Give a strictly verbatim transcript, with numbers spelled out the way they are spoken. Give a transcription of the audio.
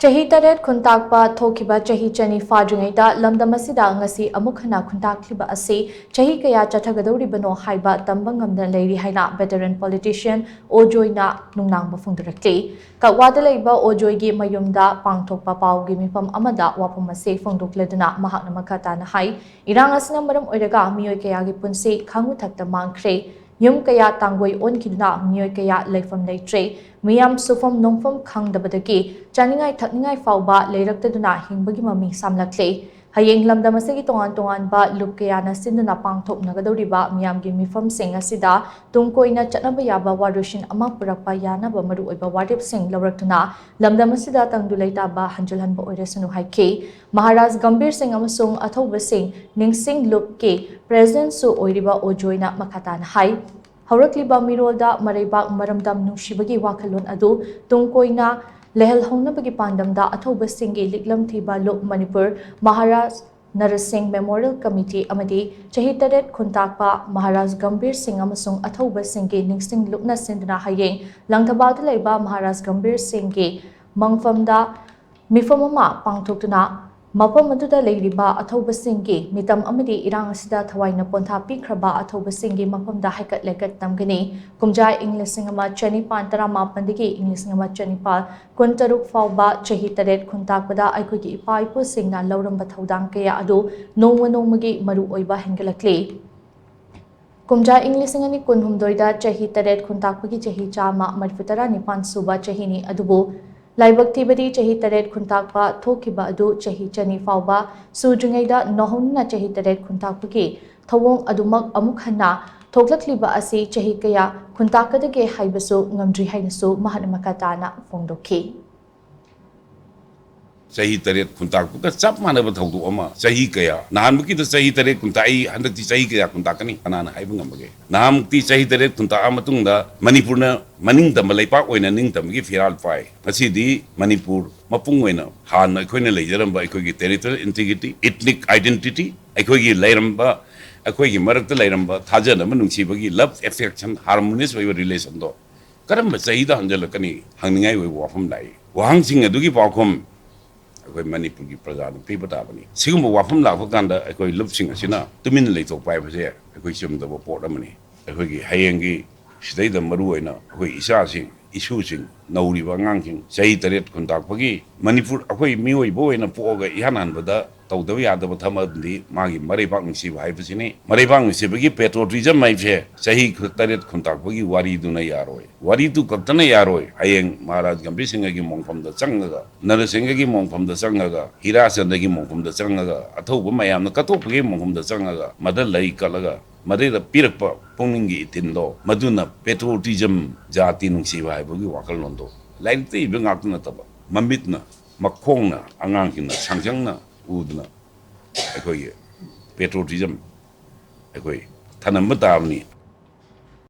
ꯆꯍꯤ ꯇꯔꯦꯠ ꯈꯨꯟꯇꯥꯛꯄ ꯊꯣꯛꯈꯤꯕ ꯆꯍꯤ ꯆꯅꯤ ꯐꯥꯗ꯭ꯔꯤꯉꯩꯗ ꯂꯝꯗꯝ ꯑꯁꯤꯗ ꯉꯁꯤ ꯑꯃꯨꯛ ꯍꯟꯅ ꯈꯨꯟꯇꯥꯛꯂꯤꯕ ꯑꯁꯤ ꯆꯍꯤ ꯀꯌꯥ ꯆꯠꯊꯒꯗꯧꯔꯤꯕꯅꯣ ꯍꯥꯏꯕ ꯇꯝꯕ ꯉꯝꯗꯅ ꯂꯩꯔꯤ ꯍꯥꯏꯅ veteran politician ꯑꯣꯖꯣꯏꯅ ꯅꯨꯡꯅꯥꯡꯕ ꯐꯣꯡꯗꯣꯔꯛꯂꯤ꯫ ꯀꯛꯋꯥꯗ ꯂꯩꯕ ꯑꯣꯖꯣꯏꯒꯤ ꯃꯌꯨꯝꯗ ꯄꯥꯡꯊꯣꯛꯄ ꯄꯥꯎꯒꯤ ꯃꯤꯐꯝ ꯑꯃꯗ ꯋꯥꯐꯝ ꯑꯁꯤ ꯐꯣꯡꯗꯣꯛꯂꯗꯨꯅ ꯃꯍꯥꯛꯅ ꯃꯈꯥ ꯇꯥꯅ ꯍꯥꯏ, ꯏꯔꯥꯡ ꯑꯁꯤꯅ ꯃꯔꯝ ꯑꯣꯏꯔꯒ ꯃꯤꯑꯣꯏ ꯀꯌꯥꯒꯤ ꯄꯨꯟꯁꯤ ꯈꯥꯡꯕ ꯊꯛꯇ ꯃꯥꯡꯈ꯭ꯔꯦ꯫ ꯌꯨꯝ ꯀꯌꯥ ꯇꯥꯡꯒꯣꯏ ꯑꯣꯟꯈꯤꯗꯨꯅ ꯃꯤꯑꯣꯏ ꯀꯌꯥ ꯂꯩꯐꯝ ꯂꯩꯇ꯭ꯔꯦ꯫ ꯃꯤꯌꯥꯝ ꯁꯨꯐꯝ ꯅꯣꯝꯐꯝ ꯈꯪꯗꯕꯗꯒꯤ ꯆꯥꯅꯤꯡꯉꯥꯏ ꯊꯛꯅꯤꯡꯉꯥꯏ ꯐꯥꯎꯕ ꯂꯩꯔꯛꯇꯗꯨꯅ ꯍꯤꯡꯕꯒꯤ ꯃꯃꯤ ꯁꯥꯝꯂꯛꯂꯦ꯫ ꯍꯌꯦꯡ ꯂꯝꯗꯝ ꯑꯁꯤꯒꯤ ꯇꯣꯉꯥꯟ ꯇꯣꯉꯥꯟꯕ ꯂꯨꯞ ꯀꯌꯥꯅ ꯁꯤꯟꯗꯨꯅ ꯄꯥꯡꯊꯣꯛꯅꯒꯗꯧꯔꯤꯕ ꯃꯤꯌꯥꯝꯒꯤ ꯃꯤꯐꯝꯁꯤꯡ ꯑꯁꯤꯗ ꯇꯨꯡ ꯀꯣꯏꯅ ꯆꯠꯅꯕ ꯌꯥꯕ ꯋꯥꯔꯣꯏꯁꯤꯟ ꯑꯃ ꯄꯨꯔꯛꯄ ꯌꯥꯅꯕ ꯃꯔꯨꯑꯣꯏꯕ ꯋꯥꯔꯦꯞꯁꯤꯡ ꯂꯧꯔꯛꯇꯨꯅ ꯂꯝꯗꯝ ꯑꯁꯤꯗ ꯇꯪꯗꯨ ꯂꯩꯇꯥꯕ ꯍꯟꯖꯤꯜꯍꯟꯕ ꯑꯣꯏꯔꯁꯅꯨ ꯍꯥꯏꯈꯤ꯫ ꯃꯍꯥꯔꯥꯖ ꯒꯝꯚꯤꯔ ꯁꯤꯡ ꯑꯃꯁꯨꯡ ꯑꯊꯧꯕꯁꯤꯡ ꯅꯤꯡꯁꯤꯡ ꯂꯨꯞꯀꯤ ꯄ꯭ꯔꯦꯁꯤꯗꯦꯟꯠꯁꯨ ꯑꯣꯏꯔꯤꯕ ꯑꯣꯖꯣꯏꯅ ꯃꯈꯥ ꯇꯥꯅ ꯍꯥꯏ, ꯍꯧꯔꯛꯂꯤꯕ ꯃꯤꯔꯣꯜꯗ ꯃꯔꯩꯕꯥꯛ ꯃꯔꯝꯗꯝ ꯅꯨꯡꯁꯤꯕꯒꯤ ꯋꯥꯈꯜꯂꯣꯟ ꯑꯗꯨ ꯇꯨꯡ ꯀꯣꯏꯅ ꯂꯩꯍꯜꯍꯧꯅꯕꯒꯤ ꯄꯥꯟꯗꯝꯗ ꯑꯊꯧꯕꯁꯤꯡꯒꯤ ꯂꯤꯛꯂꯝ ꯊꯤꯕ ꯂꯨꯞ ꯃꯅꯤꯄꯨꯔ ꯃꯍꯥꯔꯥꯖ ꯅꯔꯁꯤꯡ ꯃꯦꯃꯣꯔꯤꯌꯦꯜ ꯀꯃꯤꯇꯤ ꯑꯃꯗꯤ ꯆꯍꯤ ꯇꯔꯦꯠ ꯈꯨꯟꯇꯥꯛꯄ ꯃꯍꯥꯔꯥꯖ ꯒꯝꯚꯤꯔ ꯁꯤꯡ ꯑꯃꯁꯨꯡ ꯑꯊꯧꯕꯁꯤꯡꯒꯤ ꯅꯤꯡꯁꯤꯡ ꯂꯨꯞꯅ ꯁꯤꯟꯗꯨꯅ ꯍꯌꯦꯡ ꯂꯪꯊꯕꯥꯜꯗ ꯂꯩꯕ ꯃꯍꯥꯔꯥꯖ ꯒꯝꯚꯤꯔ ꯁꯤꯡꯒꯤ ꯃꯪꯐꯝꯗ ꯃꯤꯐꯝ ꯑꯃ ꯄꯥꯡꯊꯣꯛꯇꯨꯅ ꯃꯐꯝ ꯑꯗꯨꯗ ꯂꯩꯔꯤꯕ ꯑꯊꯧꯕꯁꯤꯡꯒꯤ ꯃꯤꯇꯝ ꯑꯃꯗꯤ ꯏꯔꯥꯡ ꯑꯁꯤꯗ ꯊꯋꯥꯏꯅ ꯄꯣꯟꯊꯥ ꯄꯤꯈ꯭ꯔꯕ ꯑꯊꯧꯕꯁꯤꯡꯒꯤ ꯃꯐꯝꯗ ꯍꯥꯏꯀꯠ ꯂꯩꯀꯠ ꯇꯝꯒꯅꯤ꯫ ꯀꯨꯝꯖꯥ ꯏꯪ ꯂꯤꯁꯤꯡ ꯑꯃ ꯆꯅꯤꯄꯥꯟ ꯇꯔꯥꯃꯥꯄꯟꯗꯒꯤ ꯏꯪ ꯂꯤꯁꯤꯡ ꯑꯃ ꯆꯅꯤꯄꯥꯟ ꯀꯨꯟꯇꯔꯨꯛ ꯐꯥꯎꯕ ꯆꯍꯤ ꯇꯔꯦꯠ ꯈꯨꯟꯇꯥꯛꯄꯗ ꯑꯩꯈꯣꯏꯒꯤ ꯏꯄꯥ ꯏꯄꯨꯁꯤꯡꯅ ꯂꯧꯔꯝꯕ ꯊꯧꯗꯥꯡ ꯀꯌꯥ ꯑꯗꯨ ꯅꯣꯡꯃ ꯅꯣꯡꯃꯒꯤ ꯃꯔꯨ ꯑꯣꯏꯕ ꯍꯦꯟꯒꯠꯂꯛꯂꯤ꯫ ꯀꯨꯝꯖꯥ ꯏꯪ ꯂꯤꯁꯤꯡ ꯑꯅꯤ ꯀꯨꯟꯍꯨꯝꯗꯣꯏꯗ ꯆꯍꯤ ꯇꯔꯦꯠ ꯈꯨꯟꯇꯥꯛꯄꯒꯤ ꯆꯍꯤ ꯆꯥꯝꯃ ꯃꯔꯤꯐꯨ ꯇꯔꯥ ꯅꯤꯄꯥꯟ ꯁꯨꯕ ꯆꯍꯤꯅꯤ꯫ ꯑꯗꯨꯕꯨ ꯂꯥꯏꯕꯛ ꯊꯤꯕꯗꯤ ꯆꯍꯤ ꯇꯔꯦꯠ ꯈꯨꯟꯇꯥꯛꯄ ꯊꯣꯛꯈꯤꯕ ꯑꯗꯨ ꯆꯍꯤ ꯆꯅꯤ ꯐꯥꯎꯕ ꯁꯨꯗ꯭ꯔꯤꯉꯩꯗ ꯅꯧꯍꯧꯅꯅ ꯆꯍꯤ ꯇꯔꯦꯠ ꯈꯨꯟꯇꯥꯛꯄꯒꯤ ꯊꯧꯑꯣꯡ ꯑꯗꯨꯃꯛ ꯑꯃꯨꯛ ꯍꯟꯅ ꯊꯣꯛꯂꯛꯂꯤꯕ ꯑꯁꯤ ꯆꯍꯤ ꯀꯌꯥ ꯈꯨꯟꯇꯥꯛꯀꯗꯒꯦ ꯍꯥꯏꯕꯁꯨ ꯉꯝꯗ꯭ꯔꯤ ꯍꯥꯏꯅꯁꯨ ꯃꯍꯥꯛꯅ ꯃꯈꯥ ꯇꯥꯅ ꯐꯣꯡꯗꯣꯛꯈꯤ꯫ ꯆꯍꯤ ꯇꯔꯦꯠ ꯈꯨꯟꯇꯥꯛꯄꯒ ꯆꯞ ꯃꯥꯟꯅꯕ ꯊꯧꯗꯣꯛ ꯑꯃ ꯆꯍꯤ ꯀꯌꯥ, ꯅꯍꯥꯟꯃꯨꯛꯀꯤꯗ ꯆꯍꯤ ꯇꯔꯦꯠ ꯈꯨꯟꯇꯥꯛꯏ, ꯍꯟꯗꯛꯇꯤ ꯆꯍꯤ ꯀꯌꯥ ꯈꯨꯟꯇꯥꯛꯀꯅꯤ ꯀꯅꯥꯅ ꯍꯥꯏꯕ ꯉꯝꯕꯒꯦ? ꯅꯍꯥꯟꯃꯨꯛꯇꯤ ꯆꯍꯤ ꯇꯔꯦꯠ ꯈꯨꯟꯇꯥꯛꯑ ꯃꯇꯨꯡꯗ ꯃꯅꯤꯄꯨꯔꯅ ꯃꯅꯤꯡ ꯇꯝꯕ ꯂꯩꯄꯥꯛ ꯑꯣꯏꯅ ꯅꯤꯡꯇꯝꯕꯒꯤ ꯐꯤꯔꯥꯜ ꯄꯥꯏ꯫ ꯉꯁꯤꯗꯤ ꯃꯅꯤꯄꯨꯔ ꯃꯄꯨꯡ ꯑꯣꯏꯅ ꯍꯥꯟꯅ ꯑꯩꯈꯣꯏꯅ ꯂꯩꯖꯔꯝꯕ ꯑꯩꯈꯣꯏꯒꯤ territorial integrity, ethnic identity, ꯑꯩꯈꯣꯏꯒꯤ ꯂꯩꯔꯝꯕ, ꯑꯩꯈꯣꯏꯒꯤ ꯃꯔꯛꯇ ꯂꯩꯔꯝꯕ ꯊꯥꯖꯅꯕ, ꯅꯨꯡꯁꯤꯕꯒꯤ love, affection, harmonious ꯑꯣꯏꯕ relationꯗꯣ ꯀꯔꯝꯕ ꯆꯍꯤꯗ ꯍꯟꯖꯜꯂꯛꯀꯅꯤ ꯍꯪꯅꯤꯡꯉꯥꯏ ꯑꯣꯏꯕ ꯋꯥꯐꯝ ꯂꯥꯛꯏ꯫ ꯋꯥꯍꯪꯁꯤꯡ ꯑꯗꯨꯒꯤ ꯄꯥꯎꯈꯨꯝ ꯑꯩꯈꯣꯏ ꯃꯅꯤꯄꯨꯔꯒꯤ ꯄ꯭ꯔꯖꯥꯗ ꯄꯤꯕ ꯇꯥꯕꯅꯤ꯫ ꯁꯤꯒꯨꯝꯕ ꯋꯥꯐꯝ ꯂꯥꯛꯄ ꯀꯥꯟꯗ ꯑꯩꯈꯣꯏ ꯂꯨꯞꯁꯤꯡ ꯑꯁꯤꯅ ꯇꯨꯃꯤꯟꯅ ꯂꯩꯊꯣꯛꯄ ꯍꯥꯏꯕꯁꯦ ꯑꯩꯈꯣꯏ ꯆꯨꯝꯗꯕ ꯄꯣꯠ ꯑꯃꯅꯤ꯫ ꯑꯩꯈꯣꯏꯒꯤ ꯍꯌꯦꯡꯒꯤ ꯁꯤꯗꯩꯗ ꯃꯔꯨ ꯑꯣꯏꯅ ꯑꯩꯈꯣꯏ ꯏꯆꯥꯁꯤꯡ, ꯏꯁꯨꯁꯤꯡ, ꯅꯧꯔꯤꯕ ꯑꯉꯥꯡꯁꯤꯡ, ꯆꯍꯤ ꯇꯔꯦꯠ ꯈꯨꯟꯇꯥꯛꯄꯒꯤ ꯃꯅꯤꯄꯨꯔ ꯑꯩꯈꯣꯏ ꯃꯤꯑꯣꯏꯕ ꯑꯣꯏꯅ ꯄꯣꯛꯑꯒ ꯏꯍꯥꯟ ꯍꯥꯟꯕꯗ ꯇꯧꯗꯕ ꯌꯥꯗꯕ ꯊꯕꯛ ꯑꯃꯗꯤ ꯃꯥꯒꯤ ꯃꯔꯩꯕꯥꯛ ꯅꯨꯡꯁꯤꯕ ꯍꯥꯏꯕꯁꯤꯅꯤ꯫ ꯃꯔꯩꯕꯥꯛ ꯅꯨꯡꯁꯤꯕꯒꯤ patriotism ꯍꯥꯏꯕꯁꯦ ꯆꯍꯤ ꯇꯔꯦꯠ ꯈꯨꯟꯇꯥꯛꯄꯒꯤ ꯋꯥꯔꯤꯗꯨꯅ ꯌꯥꯔꯣꯏ꯫ ꯋꯥꯔꯤꯗꯨ ꯈꯛꯇꯅ ꯌꯥꯔꯣꯏ꯫ ꯍꯌꯦꯡ ꯃꯍꯥꯔꯥꯖ ꯒꯝꯚꯤꯔ ꯁꯤꯡꯍꯒꯤ ꯃꯣꯡꯐꯝꯗ ꯆꯪꯉꯒ, ꯅꯔꯁꯤꯡꯍꯒꯤ ꯃꯣꯡꯐꯝꯗ ꯆꯪꯉꯒ, ꯍꯤꯔꯥꯆꯟꯗ꯭ꯔꯒꯤ ꯃꯣꯡꯐꯝꯗ ꯆꯪꯉꯒ, ꯑꯊꯧꯕ ꯃꯌꯥꯝꯅ ꯀꯠꯊꯣꯛꯄꯒꯤ ꯃꯣꯡꯐꯝꯗ ꯆꯪꯉꯒ, ꯃꯗ ꯂꯩ ꯀꯠꯂꯒ, ꯃꯗꯩꯗ ꯄꯤꯔꯛꯄ ꯄꯨꯛꯅꯤꯡꯒꯤ ꯏꯊꯤꯟꯗꯣ, ꯃꯗꯨꯅ patriotism, ꯖꯥꯇꯤ ꯅꯨꯡꯁꯤꯕ ꯍꯥꯏꯕꯒꯤ ꯋꯥꯈꯜꯂꯣꯟꯗꯣ ꯂꯥꯏꯔꯤꯛꯇ ꯏꯕ ꯉꯥꯛꯇ ꯅꯠꯇꯕ, ꯃꯃꯤꯠꯅ, ꯃꯈꯣꯡꯅ, ꯑꯉꯥꯡꯁꯤꯡꯅ ꯁꯥꯡꯖꯪꯅ ꯎꯗꯨꯅ ꯑꯩꯈꯣꯏꯒꯤ patriotism ꯑꯩꯈꯣꯏ ꯊꯅꯝꯕ ꯇꯥꯕꯅꯤ꯫